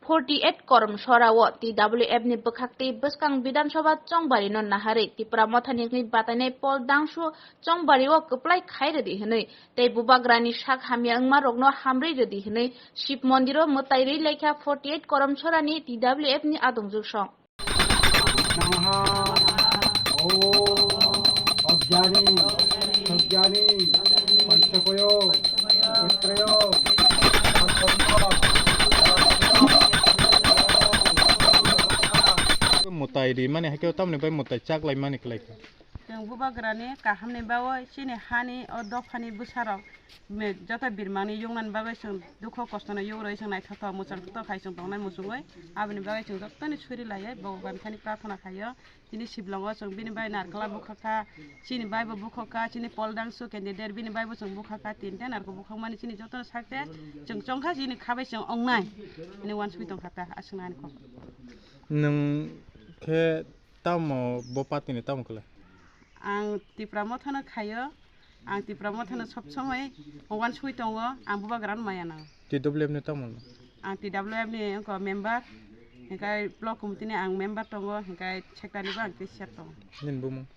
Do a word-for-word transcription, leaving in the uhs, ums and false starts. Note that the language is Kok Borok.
Forty eight Korom Sora o T W F ni bwkhak tei bwskang Bidhan Sabha chongbari no naharwi Tipra Motha ni wngwi batainai Paul Dangsu chongbari o kwplai khai rwdi hwnwi tei bubagra ni sak hamya wngma rok no hamrwi rwdi hwnwi Shiv Mondir o mwtai rwi laikha forty eight Korom Sora ni T W F ni adongjwk song. Mwtai rimani hai khe tamoni bai mwtai chaklaimani kwlai kha. Chwng bubagrani kahamni bagwi chini hani o dophani bwsarok me-, joto birmani yoknani bagwi chwng dukho kostono yokrwi chwng naithothok muchung tok hai chwng tongnai muchungwi. Aboni bagwi chwng jottoni suri laiwi Bhagwan thani prarthana khaio. Chini Siblongo chwng bini bai narwkla bukha kha, chini bai bo bukha kha, chini Paul Dangsu candidate bini bai bo chwng bukha kha, tinta narwkla bukhakmani chini jotono sakte chwng chongkha chini khabai chwng ongnai. Hini wansugwi tongkha ta aswknani kok. Nwng khe tamo bo party ni tamo kwlai? Ang Tipra Mothano khaio. Ang Tipra Mothano sob somoi wansugwi tongo, ang bubagrano maya nango. T W F ni tamo no? Ang T W F ni wngkha member, hingkai block committee ni ang member tongo, hingkai secretary bo ang cashier tongo. Nini bumung?